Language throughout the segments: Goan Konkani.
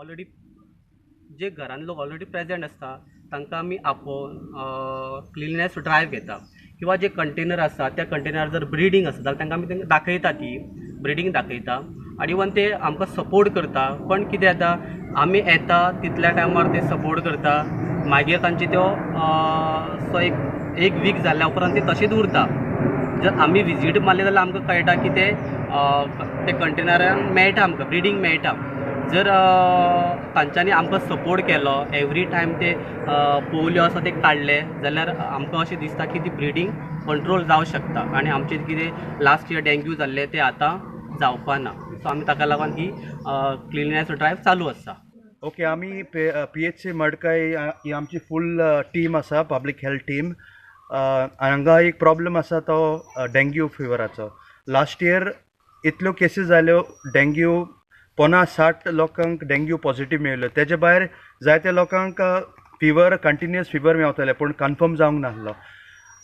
ऑलरेडी जे घरान लोक ऑलरेडी प्रेजेंट आसता तांकां आमी आपोवन क्लिनलीनेस ड्रायव घेता किंवा जे कंटेनर आसा त्या कंटेनरार जर ब्रिडींग आसा जाल्यार तांकां आमी तांकां दाखयता, ती ब्रिडींग दाखयता आनी इवन ते आमकां सपोर्ट करता. पण कितें जाता, आमी येता तितल्या टायमार ते सपोर्ट करता, मागीर तांची त्यो सो एक वीक जाल्या उपरांत ते तशेंच उरता. जर आमी विजीट मारले जाल्यार आमकां कळटा की ते ते कंटेनरान मेळटा, आमकां ब्रिडींग मेळटा. जर तांच्यांनी आमकां सपोर्ट केलो, एवरी टायम ते पोवल्यो आसा ते काडले जाल्यार आमकां अशें दिसता की ती ब्रिडींग कंट्रोल जावं शकता आनी आमचें कितें लास्ट इयर डेंग्यू जाल्लें तें आतां जावपा ना. सो आमी ताका लागून ही क्लिनलीनेस ड्रायव चालू आसा. ओके, आमी PHC Madkai ही आमची फूल टीम आसा, पब्लीक हेल्थ टीम. हांगा एक प्रॉब्लम आसा तो डेंग्यू फिवराचो. लास्ट इयर इतल्यो केसीस जाल्यो डेंग्यू, 50-60 लोकांक डेंग्यू पॉझिटीव मेळ्ळ्यो. तेजे भायर जायते लोकांक फिवर, कंटिन्युअस फिवर मेवताले पूण कन्फर्म जावंक नासलो.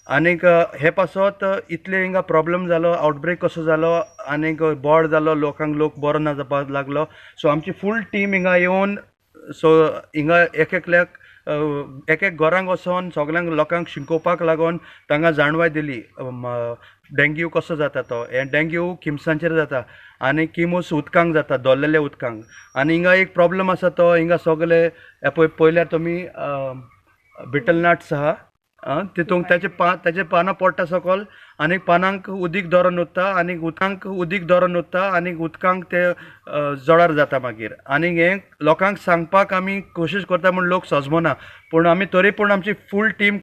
आनीक हे पासत इतले हिंगा प्रॉब्लम जालो, आवटब्रेक कसो जालो आनीक बोड जालो, लोकांक लोक बरो ना जावपाक लागलो. सो आमची फूल टीम हिंगा येवन सो हिंगा एक एकल्याक एक एक घरांक वचोन सगल्यांक लोकांक शिकोवपाक लागून तांकां जाणवाय दिली डेंग्यू कसो जाता तो. हे डेंग्यू किमसांचेर जाता आनी किमूस उदकांक जाता, दोल्लेल्या उदकांक. आनी हिंगा एक प्रॉब्लम आसा तो हिंगा सगळे पळय पळयल्यार तुमी बिटल नट्स आहा, तितूंक ताचे पानां पडटा सकल आनी पानांक उदीक दवरून उरता आनी उदकांक उदीक दवरून उरता आनी उदकांक ते जळार जाता मागीर. आनी हें लोकांक सांगपाक आमी कोशिश करता म्हूण लोक सजमना, पूण आमी तरी पूण आमची फूल टीम